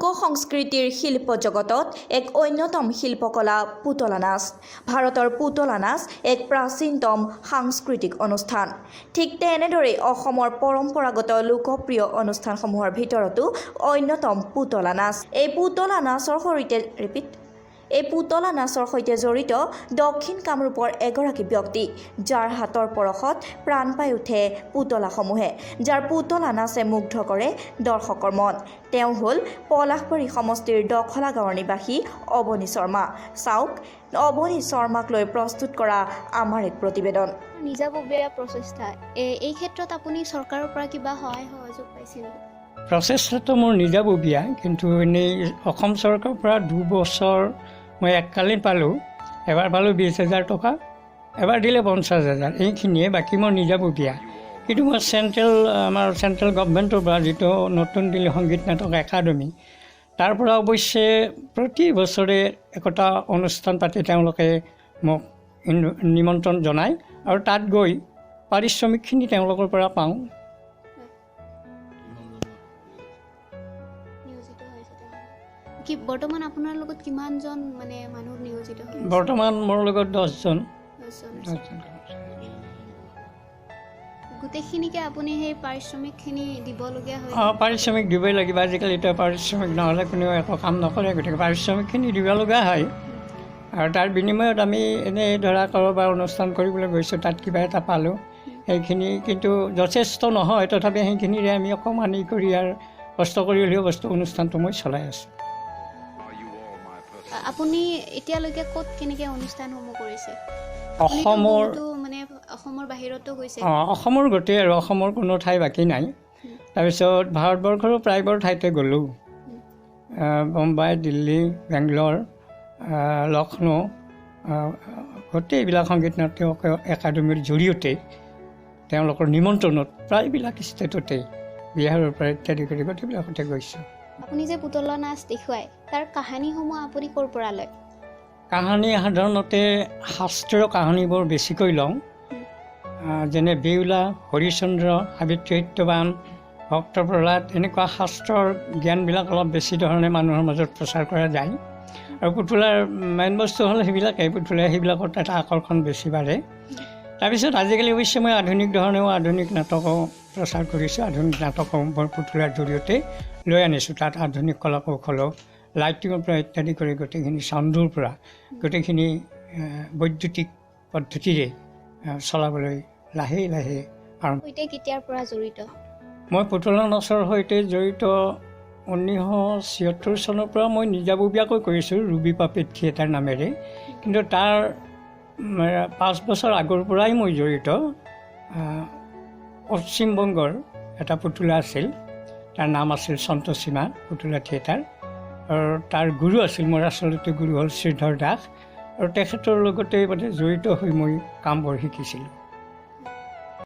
লোক সংস্কৃতিৰ শিল্প জগতত এক অন্যতম শিল্পকলা পুতলা নাচ। ভাৰতৰ পুতলা নাচ এক প্ৰাচীনতম সাংস্কৃতিক অনুষ্ঠান। ঠিক তেনেদৰেই অসমৰ পৰম্পৰাগত লোকপ্ৰিয় অনুষ্ঠানসমূহৰ ভিতৰতো অন্যতম পুতলা নাচ। এই পুতলা নাচৰ সৈতে, ৰিপিট, এই পুতলা নাচৰ সৈতে জড়িত দক্ষিণ কামৰূপৰ এগৰাকী ব্যক্তি, যাৰ হাতৰ পৰশত প্ৰাণ পাই উঠে পুতলাসমূহে, যাৰ পুতলা নাচে মুগ্ধ কৰে দৰ্শকৰ মন, তেওঁ হ'ল পলাশবাৰী সমষ্টিৰ দখলা গাঁৱৰ নিবাসী অৱনী শৰ্মা। চাওক অৱনী শৰ্মাক লৈ প্ৰস্তুত কৰা আমাৰ এক প্ৰতিবেদন। নিজাববীয়া প্ৰচেষ্টা, এই ক্ষেত্ৰত আপুনি চৰকাৰৰ পৰা কিবা সহায় সহযোগ পাইছে নেকি? প্ৰচেষ্টাটো মোৰ নিজাববীয়া, কিন্তু এনেই অসম চৰকাৰৰ পৰা 2 বছৰ মই এককালীন পালোঁ। এবাৰ পালোঁ 20,000 টকা, এবাৰ দিলে 50,000। এইখিনিয়ে, বাকী মোৰ নিজাববীয়া। কিন্তু মই আমাৰ চেণ্ট্ৰেল গভমেণ্টৰ পৰা যিটো নতুন দিল্লী সংগীত নাটক একাডেমি, তাৰ পৰা অৱশ্যে প্ৰতি বছৰে একোটা অনুষ্ঠান পাতি তেওঁলোকে মোক নিমন্ত্ৰণ জনায় আৰু তাত গৈ পাৰিশ্ৰমিকখিনি তেওঁলোকৰ পৰা পাওঁ। নিয়োজিত হৈছে তেওঁলোক। কি বৰ্তমান আপোনাৰ লগত কিমানজন মানে মানুহ নিয়োজিত হৈ আছে? বৰ্তমান মোৰ লগত 10জন। 10জন আছে। 10জন। গোটেইখিনিকে আপুনি সেই পাৰিশ্ৰমিকখিনি দিবলগীয়া হয়? অঁ, পাৰিশ্ৰমিক দিবই লাগিব। আজিকালি এতিয়া পাৰিশ্ৰমিক নহ'লে কোনেও একো কাম নকৰে। গতিকে পাৰিশ্ৰমিকখিনি দিব লগা হয় আৰু তাৰ বিনিময়ত আমি এনেই ধৰা ক'ৰবাৰ অনুষ্ঠান কৰিবলৈ গৈছোঁ, তাত কিবা এটা পালোঁ। সেইখিনি কিন্তু যথেষ্ট নহয়, তথাপি সেইখিনিৰে আমি অকণমান ই কৰি আৰু কষ্ট কৰি হ'লেও বস্তু অনুষ্ঠানটো মই চলাই আছোঁ। আপুনি এতিয়ালৈকে ক'ত কেনেকৈ অনুষ্ঠানসমূহ কৰিছে? আপুনিতো অসমৰ বহুতো মানে অসমৰ বাহিৰতো গৈছে। অঁ, অসমৰ গোটেই আৰু অসমৰ কোনো ঠাই বাকী নাই। তাৰপিছত ভাৰতবৰ্ষৰো প্ৰায়বোৰ ঠাইতে গ'লোঁ। বোম্বাই, দিল্লী, বেংগলোৰ, লক্ষ্ণৌ, গোটেইবিলাক সংগীত নাটক একাডেমীৰ জৰিয়তে তেওঁলোকৰ নিমন্ত্ৰণত প্ৰায়বিলাক ষ্টেটতেই, বিহাৰৰ পৰা ইত্যাদি কৰি গোটেইবিলাকতে গৈছোঁ। আপুনি যে পুতলা নাচ দেখুৱায়, তাৰ কাহানীসমূহ আপুনি ক'ৰ পৰা লয়? কাহানী সাধাৰণতে শাস্ত্ৰীয় কাহানীবোৰ বেছিকৈ লওঁ, যেনে বেউলা, হৰিশ্চন্দ্ৰ, সাবিত্ৰী সত্যবান, ভক্ত প্ৰহ্লাদ, এনেকুৱা শাস্ত্ৰৰ জ্ঞানবিলাক অলপ বেছি ধৰণে মানুহৰ মাজত প্ৰচাৰ কৰা যায়। আৰু পুতলাৰ মেইন বস্তু হ'ল সেইবিলাকেই। পুতলাই সেইবিলাকত এটা আকৰ্ষণ বেছি বাঢ়ে। তাৰপিছত আজিকালি অৱশ্যে মই আধুনিক ধৰণেও আধুনিক নাটকো প্ৰচাৰ কৰিছোঁ। আধুনিক নাটকো মই পুতলাৰ জৰিয়তে লৈ আনিছোঁ। তাত আধুনিক কলা কৌশলো, লাইটিঙৰ পৰা ইত্যাদি কৰি গোটেইখিনি, চাউণ্ডৰ পৰা গোটেইখিনি বৈদ্যুতিক পদ্ধতিৰে চলাবলৈ লাহে লাহে আৰম্ভ সৈতে কেতিয়াৰ পৰা জড়িত? মই পুতলা নাচৰ সৈতে জড়িত 1976 চনৰ পৰা। মই নিজাববীয়াকৈ কৰিছোঁ ৰুবি পাপেট থিয়েটাৰ নামেৰে। কিন্তু তাৰ 5 বছৰ আগৰ পৰাই মই জড়িত। পশ্চিমবংগৰ এটা পুতলা আছিল, তাৰ নাম আছিল সন্তোষীমা পুতলা থিয়েটাৰ আৰু তাৰ গুৰু আছিল, মোৰ আচলতে গুৰু হ'ল শ্ৰীধৰ দাস আৰু তেখেতৰ লগতে মানে জড়িত হৈ মই কামবোৰ শিকিছিলোঁ।